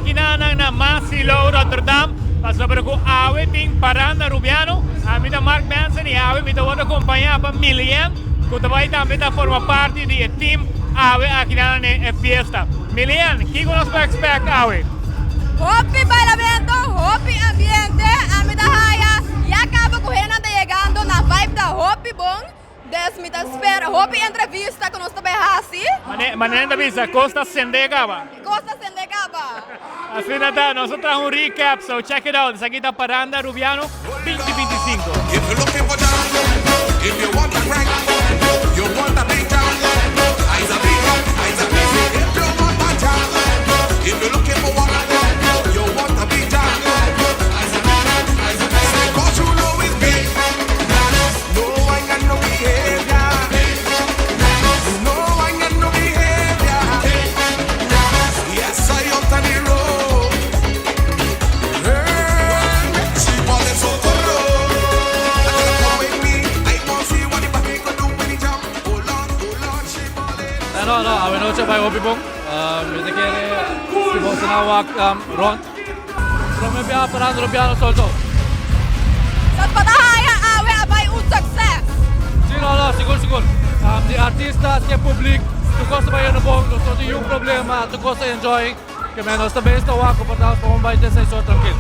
akinanan na Maassilo Rotterdam pasobra ku awe tin Paranda Rubiano. Ami ta Mark Benson i awe mi ta wòrdu akompañá pa Milien ku ta bai tambe ta forma parti di e team awe akinanan na e fiesta. Milien, kiko nos por expect awe? Hopi bailamento, hopi ambiente, ami ta haya ya caba cu hendenan ta yegando, nan vibe ta hopi bon, des mi ta spera hopi entrevista cu nos ta bay haci. Manera nan ta bisa, cos ta sende caba. Cos ta sende caba. Asina ta, nos a traha un recap, so check it out, esaki ta Paranda Rubiano 2025. If you looking for jam, if you want a crank, you want a big jam, I's a big jam, I's a big jam. If you want a jam, if you looking for one, you want a big jam, I's a big jam, I's a big jam. Cause you know it's big. No, I got no behavior. No, I got no behavior. Yes, I out on the road. Hey, she ballin' so thorough. I tell her come with me. I want see what the body could do when he jump. Oh Lord, oh Lord, she ballin'. No, no, awe nochi a bai hopi bon. Mi ta kere si boso nan wak rond. Prome biaha parando lo biaha sold out. Nos por ta haya awe a bai un succes. Si, no, no, sigur, sigur. Di artista te publiek, tur cos ta bai yendo bon, nos no tin niun problema, tur cos ta enjoying. Ke men nos ta bes ta wak ku por ta pa un bai te seis or trankil.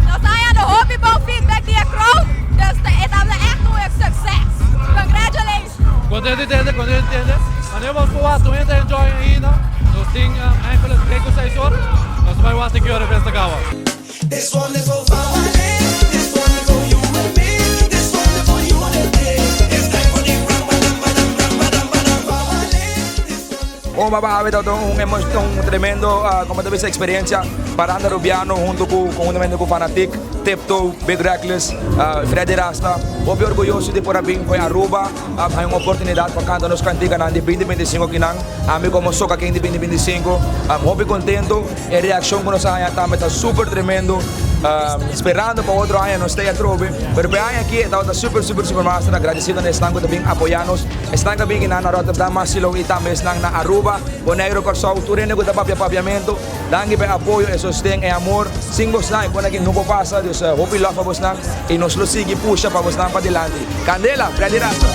Nos ta hañando hopi bon feedback di e crowd, dus e tabata echt un succes. Congratulations! Contento di tende, contento di tende. Wanneer nos por wak tur hende ta enjoy ainda. Nos tin eigenlijk tres ku seis or. Nos ta bai wak te ki ora e festa kaba. This one is for family, this one is for you and me, this one is for unity. It's time for the ram-ba-dam-ba-dam-ram-ba-dam-ba-dam family. This one is Un baba awe tabata un un tremendo como ta bisa experiencia Paranda Rubiano hunto cu conhuntamente cu Fanatic, Tiptoe, Big Reckless, Freddy Rasta. Hopi orguyoso di por a bin fo'i Aruba a haña un oportunidad pa canta nos canticanan di 2025 akinan. Ami como Soca King di 2025 hopi contento. E reaccion cu nos a haña tambe ta super tremendo. Sperando pa otro aña nos stay atrobe. Pero pa e aña aki e tabata super super super master. Agradecido na esnan cu ta bin apoya nos. Esnan cu a bin kinan na Rotterdam, Marcelo y tambe esnan na Aruba, Bonaire, Corsou. Tur hende cu ta papia papiamento. Danki pa e apoyo, e sosten, e amor. Sin bosnan e con aki no por pasa. Dus hopi love pa bosnan y nos lo sigui pusha pa bosnan padilanti. Candela, Freddy Rasta.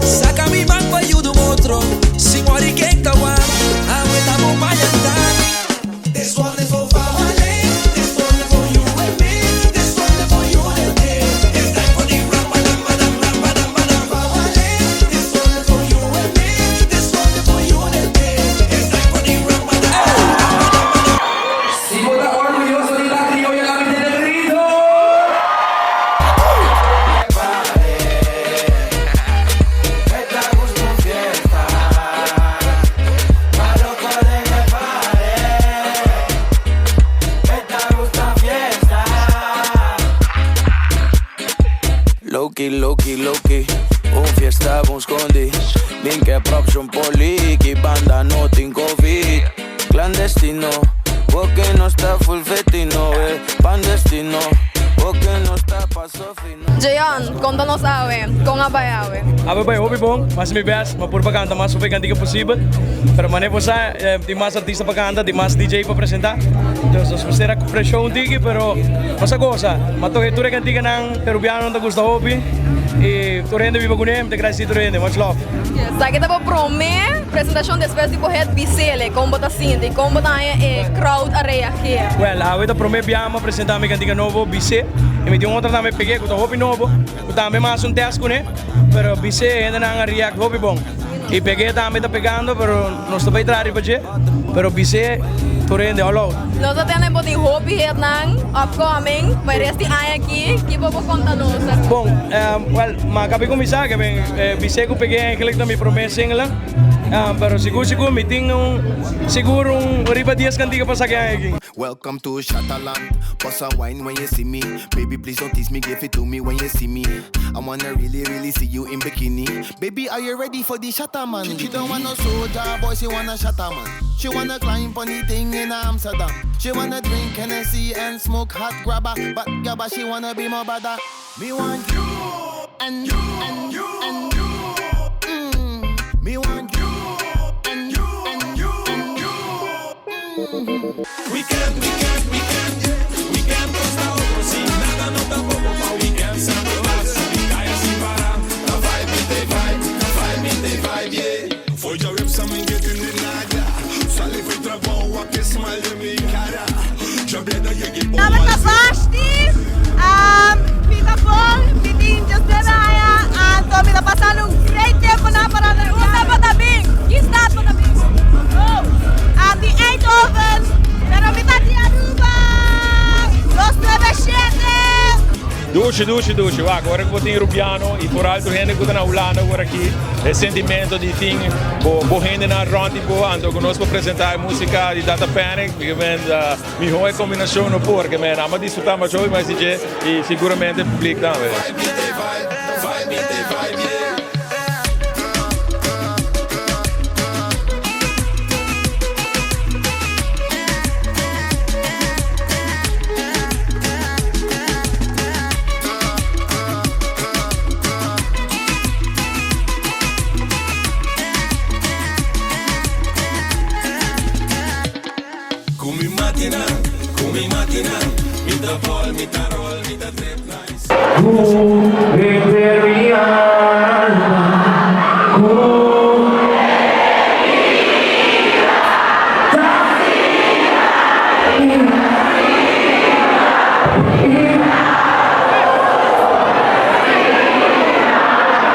Saca mi man pa yuda un otro Sin worry ken ta wak Awe ta bo mañan ta mi This one is for family This one is for you and me This one is for unity It's time for the ram-ba-dam-ba-dam-ram-ba-dam-ba-dam family This one is for you and me This one is for unity It's time for the ram-ba-dam-ba-dam-ram-ba-dam-ba-dam. Si bo ta orguyoso di ta crioyo laga mi tende grito! Loki, loki, loki, un fiesta bon scondi. Min ke props un poliki, banda no tin covid. Clandestino, porque no sta full fetino, eh. Pandestino, porque no sta paso fino. Jeon, konta nos awe, kon a bai awe? Awe bai hopi bon, mas mi best, mi a purba kanta mas hopi kantika posibel, pero manera bo sa tin mas artista pa kanta, tin mas DJ pa presenta, dus nos mester a preshon un tiki, pero nos a gosa, mi a toke tur e kantikanan perubianonan ta gusta hopi y tur hende biba kuné, mi ta gradisi tur hende, much love. Esaki ta bo prome presentashon despues di bo hit Bisele, kon bo ta sinti, kon bo ta haña e crowd a reageer? Well, awe ta prome biaha mi a presenta mi kantika nobo Bise y mi tin un otro tambe pegé ku ta hopi nobo. Ku tambe mas un test kuné, pero bis'é hendenan a react hopi bon. I peg'é tambe ta pegando, pero nos ta bai traha riba dje, pero bis'é tur hende all out. Nos a tende bo tin hopi hitnan upcoming pa e rest di aña aki, ki bo por konta nos? Bon, well, mi a kabi kuminsá, ke ben bis'é ku peg'é eigenlijk ta mi promé singlenan, pero sigur sigur mi tin un sigur un riba dies kantika pa saka e aña aki. Welcome to Shataland, bust a wine when you see me Baby please don't tease me, give it to me when you see me I wanna really really see you in bikini Baby are you ready for the shatta man? She don't want no soldier boy, she want a shatta man She wanna climb on the thing in Amsterdam She wanna drink Hennessy and smoke hot grabba But gabba she wanna be my brother Me want you and you and you and you mm. Me want you and you and you and you mm. Weekend, weekend, weekend, weekend nos ta otro sin nada no ta poco pa weekend semper ta subi caya sin para ta vibe mi te vibe, ta vibe mi te vibe, yeah. Foi já rap sa mim que tem nada. Sali foi trabalho a que smile de mi cara. Já beda llegué Nomber ta Vashti, um, mi ta bon, mi tin 19 aña, anto mi ta pasando un great tempo na Paranda. Unda bo ta bin? Ki stad bo ta bin? Oh, um, di Eindhoven, pero mi ta di Aruba, 297. Dushi, dushi, dushi. Wak, ora ku bo tin Rubiano i foral tur hende ku ta na Hulanda awor aki, e sentimento di tin bo bo hendenan rònt di bo, anto ku nos por presentá e músika di Data Panic, mi ke men mihó e kombinashon no por, ke men amo a disfrutá masha hopi mas di dje i siguramente e publik tambe. Ku mi matina, ku mi matina, mi ta bol, mi ta rol, mi ta trip nice.